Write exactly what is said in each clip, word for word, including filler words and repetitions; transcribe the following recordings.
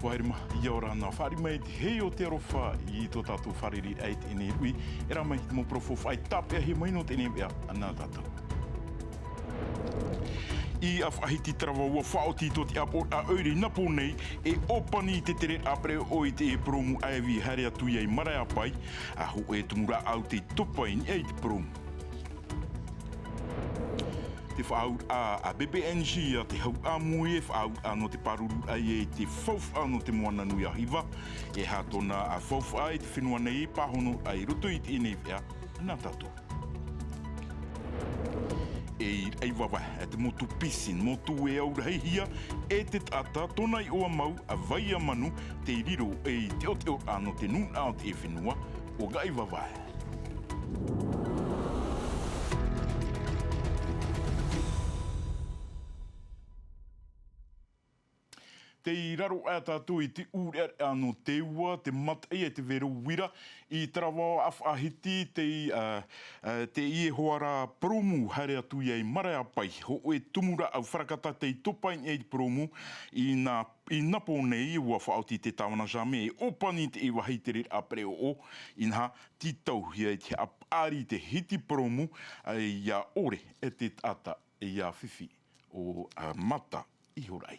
Ua haere mai, ʻia ora na. Fāriʻi mai te hei o te aroha i tō tātou fārereiraʻa i teie nei ruʻi. E rā mai te mau parau faufaʻa e tāpeʻahia mai nō teie nei veʻa nā tātou. I Faʻahiti, Tarava, ua faʻaoti tō te ʻāpoʻoraʻa ʻoire i Napo nei, e ʻōpani te tereraʻa pereʻoʻo i te purōmu ʻāivi haere atu ia i Maraeapai, ʻa hōʻē tumu rāʻau tei topa i niʻa i te purōmu. Te faʻaauraʻa a B B N G, a te hau ʻāmui, e faʻaauraʻa nō te pārururaʻa i te faufaʻa nō te moana nui a Hiva. E aha tōna faufaʻa i te fenua nei, e pāhonoraʻa i roto i teie nei veʻa nā tātou. E ʻaivavae te motu Pisin, motu e aurahihia e te taʻata, tōna iʻoa mau a Vaiamanu, tei riro ei teʻoteʻoraʻa nō te nūnaʻa o te fenua o ʻaivavae. Tei raro aʻe tātou i te ʻūrearea nō te ua, te mataʻi e te vero uira i Tarava a Faʻahiti, tei, ā, ā, teie hoʻi rā purōmu haere atu ia i Maraeapai, hōʻē tumu rāʻau farakata tei topa i niʻa i te purōmu i nā, i Napo nei. Ua faʻaoti te tāvana Jame e ʻōpani te vāhi tereraʻa pereʻoʻo, inaha, tītauhia i te haʻapaʻari i te hiti purōmu, ā, ʻia ʻore e te taʻata ʻia fifi ʻo, ā, mata iho ra.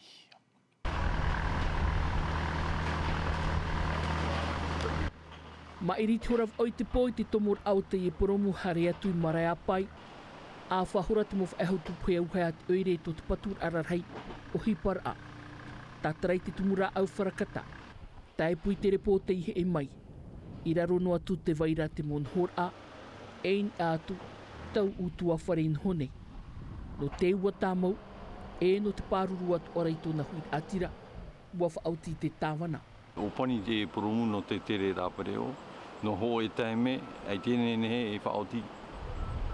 Maʻiri te hora vaʻu i te pō i te tomoraʻa o teie purōmu haere atu i Maraeapai, ʻa faʻahora te mau faʻehau tupu auahi a te ʻoire tō te paturaʻa rarahi ʻohiparaʻa. Tātara i te tumu rāʻau farakata, tae pū i te repo tei heʻe mai. I raro noa atu te vai ra te mau nohoraʻa, e i niʻa atu tau ʻutuāfare i noho nei. Nō te ua tāmau, e nō te pāruru atoʻa ra i tōna huiraʻatira, ua faʻaoti te tāvana. ʻŌpani te purōmu nō te tereraʻa pereʻoʻo, nō hōʻē taime, ʻaita e nehenehe e faʻaoti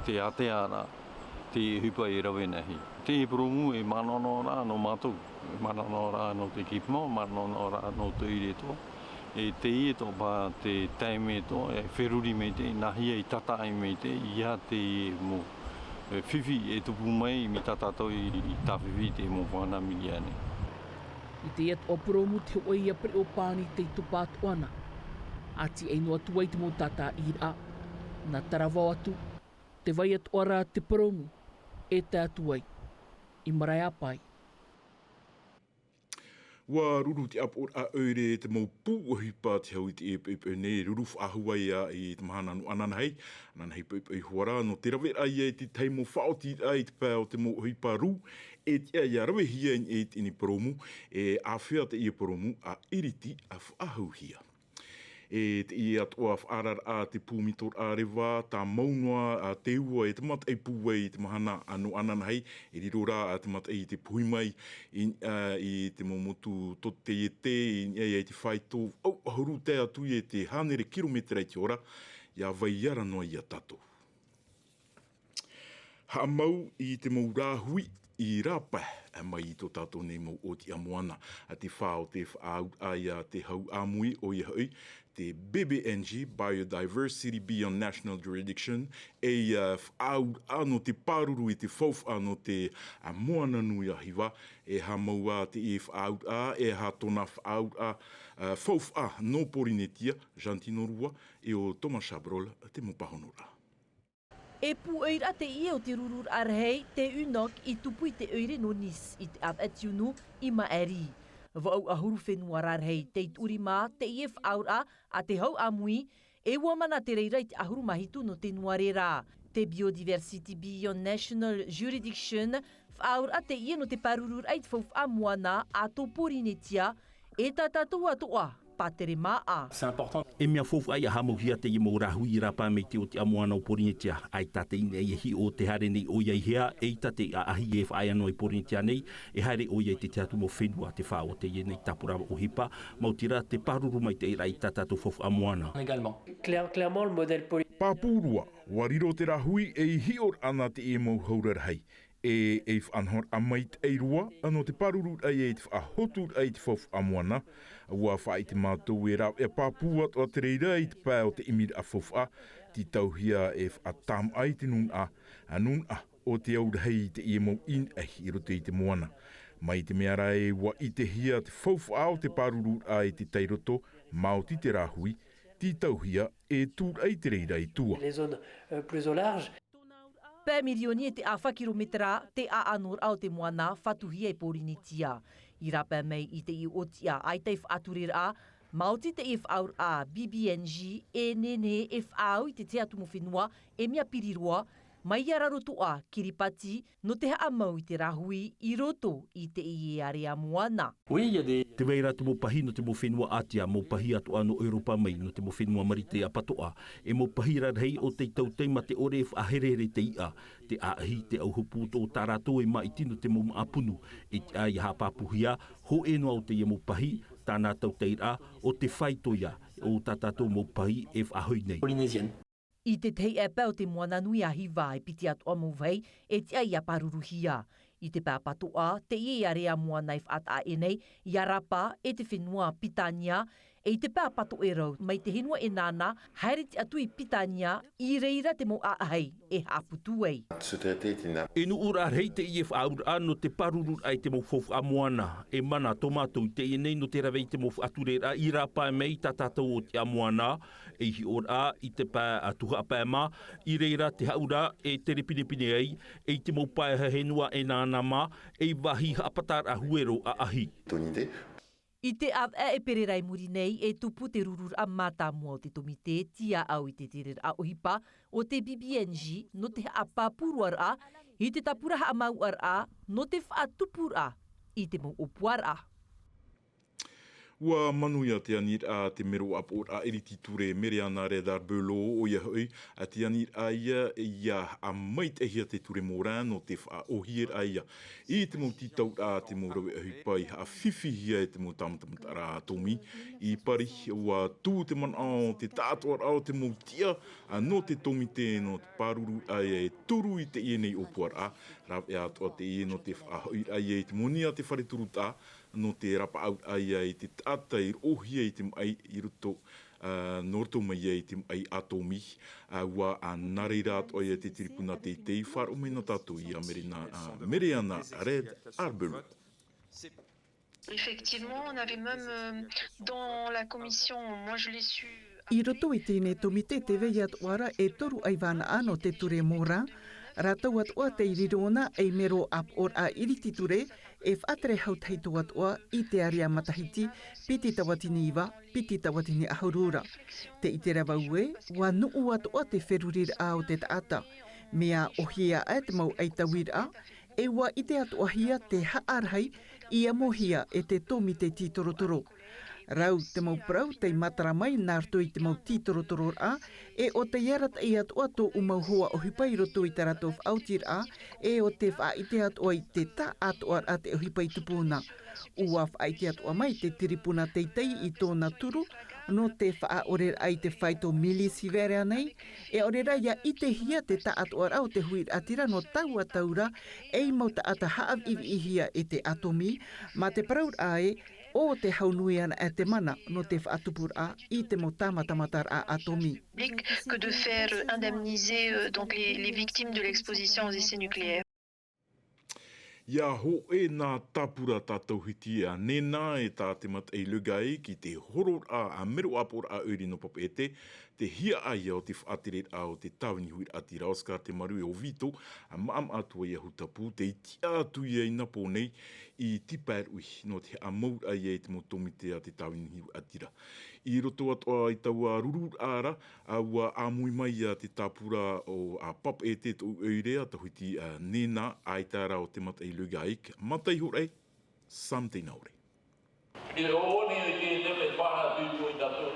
te ātea ra, te ʻohipa e rave nā hea. Te purōmu e manaʻo ra nō mātou, e manaʻo ra nō te kipimo, manaʻo ra nō te ʻoire atoʻa. E teie atoʻa paha te taime atoʻa, e feruri maitaʻi, nā hea i tātaʻi maitaʻi, ʻeiaha te mau, e, fifi e tupu mai, mai tā tātou i, i tāfifi i te mau fānau i niʻa nei. I teie atoʻa purōmu te hōʻē ia pereʻoʻo pani tei topa atoʻa na. ʻA tīaʻi noa atu ai te mau tātaʻiraʻa, nā Tarava atu, te vai atoʻa ra te purōmu e tae atu ai i Maraeapai. Ua ruru te ʻāpoʻoraʻa ʻoire te mau pū ʻohipa te hau i teie poʻipoʻi nei, ruru faʻahou ai i te mahana nō ananahi, ananahi poʻipoʻi hoʻi ra, nō te raveraʻa ia i te tahi mau faʻaotiraʻa i te pae o te mau ʻohipa rū, e tiʻa ʻia ravehia i teie purōmu, e āfea teie purōmu, ʻa iriti, ʻa faʻahouhia. E teie atoʻa faʻaararaʻa te pū mitoraʻa reva, tāmau noa, ā, te ua e te mataʻi pūai i te mahana nō ananahi, e riro rā, ā, te mataʻi i te pohi mai, i, ā, i te mau motu tōtaiete, i, i, i te faito, ʻau ʻahuru tae atu i te hānere kirometera i te hora, ʻia vai ara noa ia tātou. Haʻamau i te mau rāhui i rāpae mai i tō tātou nei mau ʻōtiʻa moana, ā, te fā o te faʻaauraʻa ia te hau ʻāmui, ʻoia hoʻi, te B B N G, Biodiversity Beyond National Jurisdiction, e ia faʻaauraʻa nō te pāruru i te faufaʻa nō te, ā, moana nui a Hiva, e haʻamau ā teie faʻaauraʻa, e aha tōna faʻaauraʻa, ā, faufaʻa nō Pōrīnetia, Jantino Rua, e ʻo Thomas Chabrol, te mau pāhonoraʻa. E pūʻoiraʻa teie o te rururaʻa rahi, te Unok, i tupu i te ʻoire nō Nice, i te ʻāvaʻe tiunu, i maʻiri. Vaʻu ʻahuru fenua rarahi tei tuʻurima teie faʻaauraʻa a te hau ʻāmui, e ua mana te reira i te ʻahuru mā hitu nō tenuare ra. Te Biodiversity Beyond National Jurisdiction, faʻaauraʻa teie nō te pārururaʻa i te faufaʻa moana a tō Pōrīnetia, e tā tātou atoʻa, pātere māʻa. E mea faufaʻa ʻia haʻamauhia teie mau rāhui i rāpae mai i te ʻōtiʻa moana o Pōrīnetia, ʻaita tei ʻō nei e hiʻo te haere nei ʻoia i hea, eʻita te ʻaʻahi e faʻaea noa i Pōrīnetia nei, e haere ʻoia i te tahi atu mau fenua, te fā o teie nei tāpura ʻohipa, maoti rā te pāruru maitaʻi ra i tā tātou faufaʻa moana. Pāpū Rua, ua riro te rāhui ei hiʻoraʻa nā teie mau hau rarahi. E, ei faʻanahoraʻa maitaʻi roa, nō te pārururaʻa i te faʻahoturaʻa i te faufaʻa moana, ua faʻaʻite mātou e rāveʻa pāpū atoʻa te reira i te pae o te ʻimiraʻa faufaʻa, tītauhia e faʻatāmaʻa i te nūnaʻa, ā, nūnaʻa o te au rahi i teie mau ʻīnaʻi i roto i te moana. Mai te mea rā e ua ʻitehia te faufaʻa o te pārururaʻa e te tairoto, maoti te rāhui, tītauhia e tūraʻi te reira i tua. Les zones, euh, plus au large. Pae mirioni e te ʻāfa kirometera te ʻaʻanoraʻa o te moana fatuhia e Pōrīnetia. I rāpae mai i te ʻōtiʻa ʻaita e faʻatureraʻa, maoti te faʻaauraʻa B B N G e nehenehe e faʻaau i te tea tumu fenua e mea piri roa, mai ia Rarotoʻa, Kiripati, nō te haʻamau i te rāhui i roto i teie area moana. Oui, il y a des... Tē vai ra te mau pahi nō te mau fenua ʻātea, mau pahi atoʻa nō ʻEuropa mai, nō te mau fenua marite ʻapatoʻa, e mau pahi rarahi o te tautei mā te ʻore e faʻaherehere te iʻa, te ʻāʻahi, te ʻauhopu, tō tā rātou e māʻiti nō te mau māʻa punu, e tiʻa ia haʻapāpūhia, hōʻē noa o teie mau pahi, tāna tauteiraʻa, ʻo te faito ia, ʻo tā tātou mau pahi e faʻahoʻi nei. Polynésienne. I te tahi ʻāpae o te moana nui a Hiva e piti atoʻa mau vāhi e tiʻa ia pāruruhia. I te pae ʻapatoʻa, teie area moana e faʻataʻa aʻe nei, ia Rapa e te fenua Pitania, e i te pae ʻapatoʻerau mai te fenua ʻEnana, haere tiʻa atu i Pitania, i reira te mau ʻāʻahi e haʻaputu ai. Ce traité est une... E nuʻu rarahi teie faʻaauraʻa nō te pārururaʻa i te mau faufaʻa moana. E mana tō mātou i teie nei nō te rave i te mau faʻatureraʻa i rāpae mai i tā tātou ʻōtiʻa moana, ei hiʻoraʻa i te pae a Tuhaʻa Pae mā, i reira te haʻura e tere pinepine ai, e i te mau pae fenua ʻEnana mā, ei vāhi haʻapataraʻa huero ʻāʻahi. Tonité. I te ʻāvaʻe ʻēperēra i muri nei, e tupu te rururaʻa mātāmua o te tōmite tiaʻau i te tereraʻa ʻohipa o te B B N G nō te haʻapāpū roa raʻa i te tāpura haʻamāuʻaraʻa nō te faʻatupuraʻa i te mau ʻōpuaraʻa. Ua manuia te aniraʻa te mero ʻāpoʻoraʻa iriti ture Mereana Red Arbelot, ʻoia hoʻi, a te aniraʻa ia, ia haʻamaitaʻihia te ture Morin nō te faʻaʻohieraʻa ia i te mau tītauraʻa, te mau rave ʻohipa i haʻafifihia e te mau tāmatamataraʻa ʻātōmī. I Pari, ua tū te manaʻo o te taʻatoʻaraʻa o te mau tiʻa, a, nō te tōmite, nō te pārururaʻa ia e turu i teie nei ʻōpuaraʻa, rāveʻa atoʻa teie nō te faʻahoʻiraʻa ia i te moni a te fare turutaʻa, nō te rapaʻauraʻa ia i te taʻata i roʻohia i te maʻi i roto, a, nō roto mai ia i te maʻi ʻātōmī, a, ua, a, nā reira atoʻa ia te tiripuna teitei, faʻaroʻo mai na tātou ia Merena, a, Mereana Red Arbelot. Effectivement, on avait même, euh, dans la commission, moi je l'ai su. I roto i teie tōmite tē vai atoʻa ra e toru ʻaivānaʻa nō te ture Morin, rātou atoʻa tei riro na ei mero ʻāpoʻoraʻa iriti ture, e faʻatere hau tahito atoʻa i te area matahiti piti tauatini iva, piti tauatini ʻahuru ra. Tē ʻite ra vau ē, ua nuʻu atoʻa te feruriraʻa o te taʻata. Mea ʻōhie aʻe te mau ʻaitauiraʻa, e ua ʻite atoʻahia te haʻarahi i amohia e te tōmite tītorotoro. Rau te mau parau tei matara mai nā roto i te mau tītorotororaʻa, e ʻo tei arataʻi atoʻa tōʻu mau hoa ʻohipa i roto i tā rātou faʻaotiraʻa, e ʻo te faʻaʻite atoʻa i te taʻatoʻaraʻa te ʻohipa i tupu na. Ua faʻaʻite atoʻa mai te tiripuna teitei i tōna turu, nō te faʻaʻoreraʻa i te faito Milly Sivera nei, e ʻaore rā ia ʻitehia te taʻatoʻaraʻa o te huiraʻatira nō taua tau ra, ei mau taʻata haʻaviʻiviʻihia e te ʻātōmī, mā te parauraʻa ē, ʻo te hau nui ana e te mana nō te faʻatupuraʻa i te mau tāmatamataraʻa ʻātōmī. Que de faire, euh, indemniser, euh, donc les, les victimes de l'exposition aux essais nucléaires. Ia hōʻē nā tāpura tā Tauhiti a Nena e tā te mataʻi Le GAEC i te hororaʻa a mero ʻāpoʻoraʻa ʻoire nō Papeʻete, te hiaʻai o te faʻatereraʻa o te tāvini huiraʻatira Oscar Temaru e Oviedo, a maʻamaʻa atu ai i Ahutapu, tei tiʻa atu ia i nā pō nei i Tipaeruʻi, nō te haʻamauraʻa ia i te mau tōmite a te tāvini huiraʻatira. I roto atoʻa i taua rururaʻa ra, a ua ʻāmui mai ia te tāpura o, a, Papeʻete tōʻu ʻoire a Tauhiti, a, Nena, ʻaita rā ʻo te mataʻi Le GAEC, mata iho rā, Sam Teinaore. E ʻō nei e te, te, te pāna tū i tātou.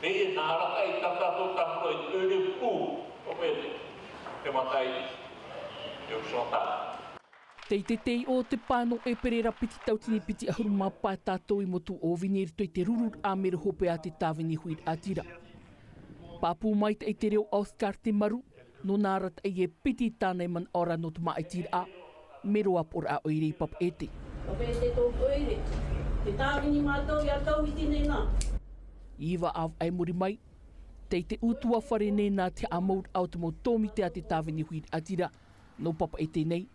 Pēnā rā, e tā tātou tāpura i te ʻoire pū, Papeʻete, te mataʻi, e o Chantal. Tei te tei o te pāno ʻēperēra piti tauatini piti ʻahuru mā pae tātou i motu o Vini i roto i te rururaʻa mero hopeʻa a te tāvini huiraʻatira. Pāpū maitaʻi te reo a Oscar Temaru, nō nā arataʻi e piti tāna e manaʻo ra nō te māʻitiraʻa mero ʻāpoʻoraʻa ʻoire i Papeʻete. Papeʻete tō ʻoire, te tāvini mātou ia Tauhiti Nena. Iva ʻāvaʻe muri mai, tei te ʻutuāfare Nena te haʻamauraʻa o te mau tōmite a te tāvini huiraʻatira nō Papeʻete nei.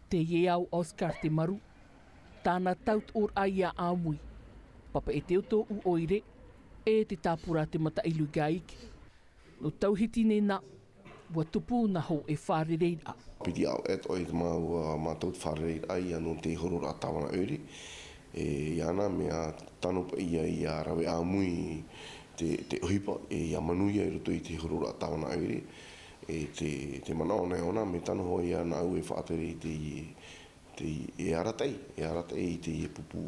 Teie au Oscar Temaru, tāna tautoʻoraʻa ia ʻāmui. Papeʻete o tōʻu ʻoire, e te tāpura te mataʻi Lugaik. Nō Tauhiti nei nā, ua tupu nā hōʻē fārereiraʻa. Piti ʻaoʻe atoʻa i te mau, ā, mātou te fārereiraʻa ia nō te hororaʻa tāvana ʻoire. E, iāna mea tano paʻi ia, ia rave ʻāmui te, te ʻohipa, e ia manuia i roto i te hororaʻa tāvana ʻoire. E te, te manaʻo nei ʻōna, mea tano hoʻi ia nāʻu e faʻatere i te, te, e arataʻi, e arataʻi i teie pupu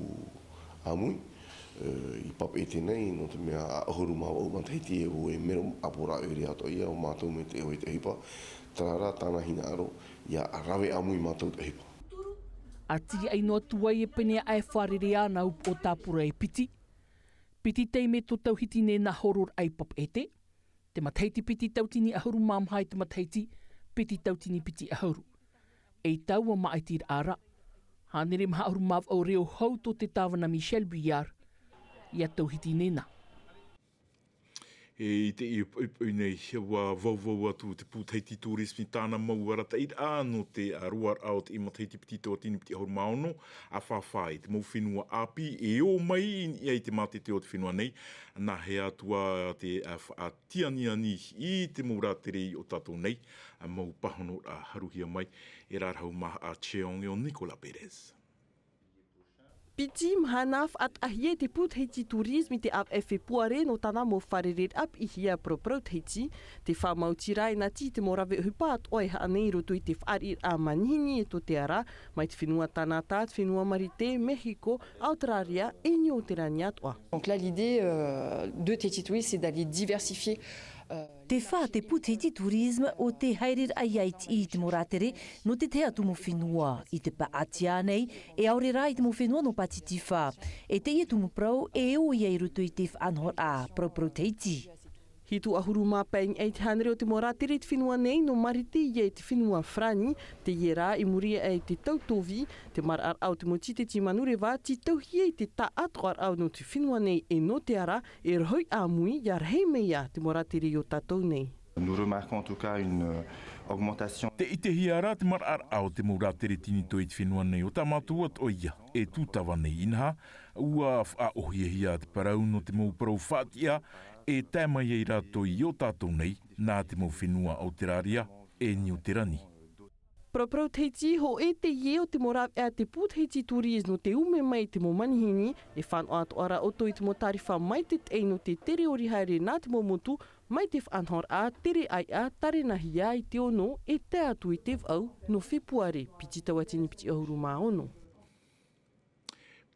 ʻāmui. E, i papeʻete nei, nō te mea ʻahuru mā vaʻu matahiti e ʻua mero ʻāpōraʻa ʻoire atoʻa ia o mātou mai te ʻoe te ʻohipa, terā rā tāna hinaʻaro, ia rave ʻāmui mātou te ʻohipa. ʻA tiaʻi noa atu ai e pene aʻe fārerei ā nā upoʻo tāpura e piti. Piti taime tō Tauhiti nei nā hororaʻa i papeʻete. Te matahiti piti tautini ʻahuru mā maha i te matahiti piti tautini piti ʻahuru. E i taua māʻitiraʻa ra, hānere maha ʻahuru mā vaʻu reo hou tō te tāvana Michel Billard, ia Tauhiti nei nā. E i teie poʻipoʻi nei, ua vauvau atu te Pūtahiti Tourism i tāna mau arataʻiraʻa nō te roaraʻa o te matahiti piti tautini piti ʻahuru mā ono, ʻa fāfā i te mau fenua ʻāpī, e ō mai i niʻa i te mātete o te fenua nei, nā hea atu ā te, ā, faʻatianiani i te mau rātere i ō tātou nei, ā, mau pāhonoraʻa haruhia mai, e rārahu mā a Cheong e o Nicolas Perez. Piti mahana faʻataʻahia e te Pūtahiti Tourism i te ʻāvaʻe Fepuare nō tāna mau fārereiraʻa piʻihia paraparau Tahiti, te faʻamautiraʻa e nā te mau rave ʻohipa atoʻa e haʻa nei i roto i te fāriʻiraʻa manihini e tō te ara, mai te fenua Tānata, te fenua Marite, Mehiko, Auteraria, e Niu Terani atoʻa. Donc là, l'idée, euh, de Tahiti Tourism, c'est d'aller diversifier, euh, Te fā te Pūtahiti Tourism o te haereraʻa ia i te mau rātere nō te tahi atu mau fenua i te paʻati ānei, e ʻaore rā i te mau fenua nō Pātitifā. E teie tumu parau e ō ia i roto i te faʻanahoraʻa paraparau Tahiti. Hitu ʻahuru mā pae i niʻa i te hānere o te mau rātere i te fenua nei, nō Marite ia i te fenua Farāni, teie rā i muri aʻe i te tau tōvī, te maraʻaraʻa o te mau tīteti manureva, tītauhia i te taʻatoʻaraʻa nō te fenua nei e nō te ara, e rohi ʻāmui, ia rahi mai ia te mau rātere i ō tātou nei. Nous remarquons en tout cas une, euh, augmentation. Tē ʻitehia ra te maraʻaraʻa o te mau rātere tinitō i te fenua nei, ʻo tā mātou atoʻa ia, e tūtava nei. Inaha, ʻua faʻaʻōhiahia te parau nō te mau parau faʻatiʻa, e tae mai ai rātou i ō tātou nei, nā te mau fenua Auteraria, e Niu Terani. Paraparau Tahiti, hōʻē teie o te mau rāveʻa a te Pūtahiti Tourism nō te ume mai i te mau manihini, e fānaʻo atoʻa ra ʻoutou i te mau tārifa maitaʻi nō te tere ʻori haere nā te mau motu, mai te faʻanahoraʻa tere ʻaiʻa, tārenahia i te ono e tae atu i te vaʻu nō Fepuare piti tauatini piti ʻahuru mā ono.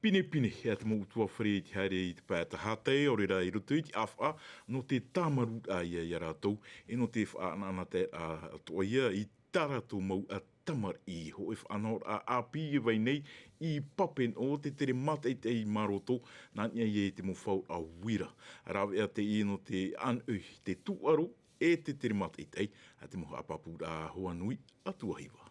Pinepine, e te mau ʻutuāfare i te haere i te pae tahatae, ʻaore rā i roto i te ʻāfaʻa, nō te tāmarūraʻa ia ia rātou, e nō te faʻanaʻanataeraʻa atoʻa ia i tā rātou mau tamariʻi, hōʻē faʻanahoraʻa ʻāpī e vai nei i pape noa te tere mātaʻitaʻi mā roto, nā niʻa ia i te mau fauraʻa uira. Rāveʻa teie nō te ʻānoʻi, te tūʻaro, e te tere mātaʻitaʻi, a te mau haʻapāpūraʻa hoa nui, a tuahiva.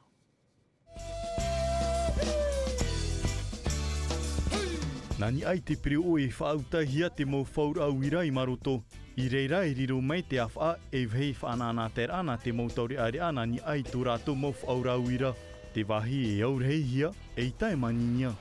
Nā niʻa i te pereʻoʻo e faʻautahia te mau fauraʻa uira i mā roto. I reira e riro mai te ʻāfaʻa e vahi faʻanaʻanataeraʻa nā te mau taureʻareʻa nā niʻa i tō rātou mau fauraʻa uira. Te vāhi e aurahihia, e i tae maninia.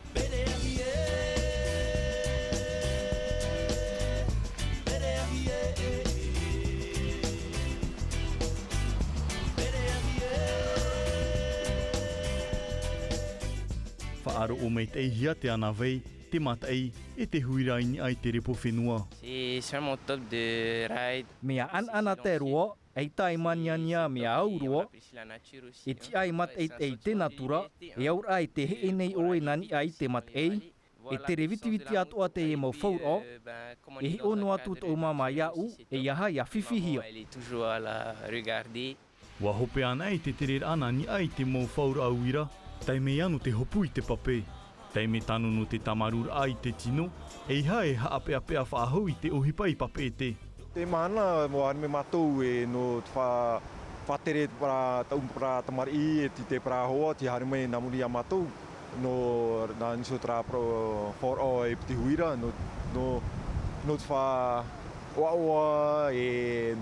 Faʻaroʻo maitaʻihia te ʻānāvai, te mataʻi, e te huiraʻa i niʻa i te repo fenua. C'est vraiment top de ride. Mea ʻanaʻanatae roa, e i tae maniania mea au roa, e tiʻa e mātaʻitaʻi i te natura, e auraʻa e te heʻe nei ʻoe nā niʻa i te mataʻi, e tere vitiviti atoʻa teie mau fauraʻa, e hiʻo noa atu tōʻu māmā iāʻu, e aha ia fifihia. Elle est toujours à la regarder. ʻUa hope anaʻe i te tereraʻa nā niʻa i te mau fauraʻa uira, tae mai anō te hopu i te pape. Taime tano nō te tāmarūraʻa i te tino, e aha e haʻapeʻapeʻa faʻahou i te ʻohipa i papeʻete. Te mahana, ʻua haere mai mātou e nō te fa-, faʻatere te parau, tau parau tamariʻi, e te, te parau hoa, tē haere mai nā muri iā mātou, nō, nā nisi o terā parau, fauraʻa e piti huira, nō, nō, nō te fa-, ʻoaʻoa, e,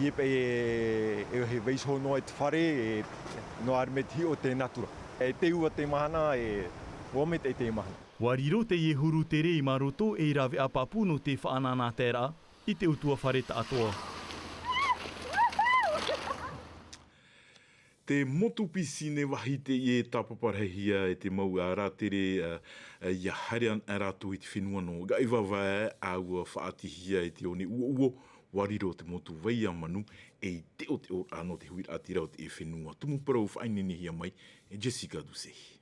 ʻia paʻi e, e, e vaiiho noa i te fare, e, nō haere mai te hiʻo te natura. E te ua te mahana, e, Ua maitaʻi teie mahana. Ua riro teie huru tere i mā roto i te rāveʻa pāpū nō te faʻanahoraʻa i te ʻutuāfare taʻatoʻa. Te motu piscine, vāhi teie tāpapa rahi e te mau rātere, ā, ā, ʻia haere ana rātou i te fenua nō Gaivavae, ā, ʻua faʻaʻitehia e te one uouo, ua riro te motu Vaiamanu, e i te ʻoteʻoraʻa nō te huiraʻatira o te fenua. Tumu parau faʻaineinehia mai e Jessica Ducehi.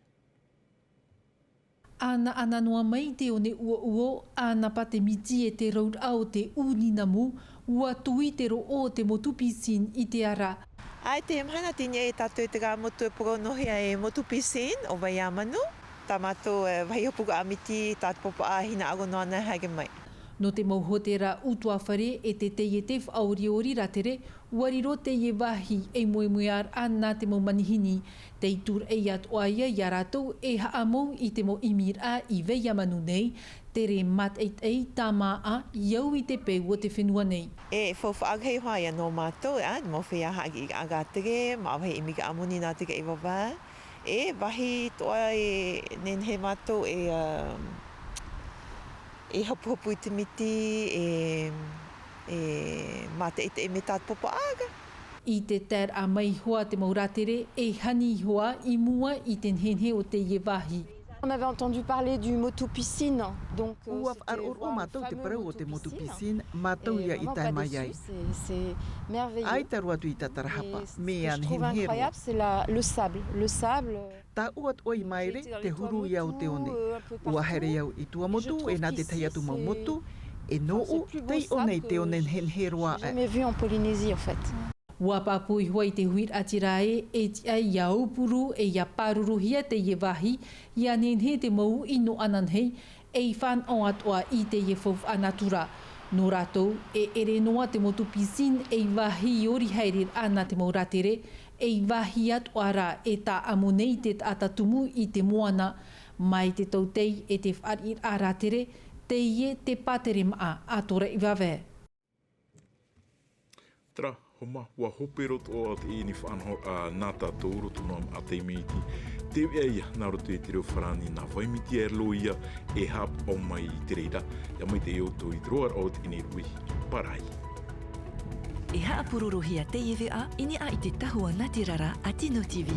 Anaana noa mai te one uouo, ʻanapa te miti e te rauraʻa o te ʻūninamu, ua tui te roʻo o te motu piscine i te ara. ʻAe, teie mahana tini e tātou e te rā motu e poronohia e motu piscine o Vaiamanu, tā mātou, e, vāhi hopuraʻa miti, tāpapa hinaʻaro noa ana e haere mai. Nō te mau hōtēra ʻutuāfare e te taiete faʻaoriori rātere, ua riro teie vāhi ei moemoeā nā te mau manihini. Tei tūraʻi atoʻa ia iā rātou e haʻamau i te mau ʻimiraʻa i Vaiamanu nei, tere mātaʻitaʻi tāmāʻa i au i te peu o te fenua nei. E faufaʻa rahi hoʻi ia nō mātou, ā, mau feiā haʻagiiraʻa rātere, mau vāhi ʻimiraʻa moni nā te Gaivavae. E vāhi atoʻa e nehenehe mātou e, ā, e hopuhopu i te miti, e, e mātaʻitaʻi mai tāpapa. I te taeraʻa mai hoʻi te mau rātere, e hani hoʻi i mua i te nehenehe o teie vāhi. On avait entendu parler du motu piscine, donc, euh, ua faʻaroʻo mātou te parau o te motu piscine, mātou ia i tae mai ai. ʻAita roa atu i te tarahapa, mea nehenehe roa. C'est la, le sable, le sable. Tāʻu atoʻa i maere, te huru ia o te one. Ua haere au i tua motu, e nā te tahi atu mau motu, e nōʻu, tei ʻō nei te one nehenehe roa aʻe. Jamais vu en Polynésie, en fait. Ua pāpū hoʻi te huiraʻatira ē, e tiʻa ia aupuru, e ia pāruruhia teie vāhi, ia nehenehe te mau uʻi nō ananahi, ei fānaʻo atoʻa i teie faufaʻa natura. Nō rātou, e ʻere noa te motu piscine ei vāhi ʻori haereraʻa nā te mau rātere, ei vāhi atoʻa rā e tāʻamu nei te taʻata tumu i te moana, mai te tautai e te fāriʻiraʻa rātere, teie te pāteremaʻa a tō Gaivavae. Terā, homa, ua hope roa atoʻa teie faʻanahoraʻa nā tātou roto noa mai i teie miniti. Te veʻa ia, nā roto i te reo farāni nā Vaimiti Airlo ia, e haʻapaʻo mai i te reira, ia maitaʻi ʻoutou i te roaraʻa o teie nei rave, pārahi. E haʻapurorohia teie veʻa, i niʻa i te tahua nātirara a Tino TV.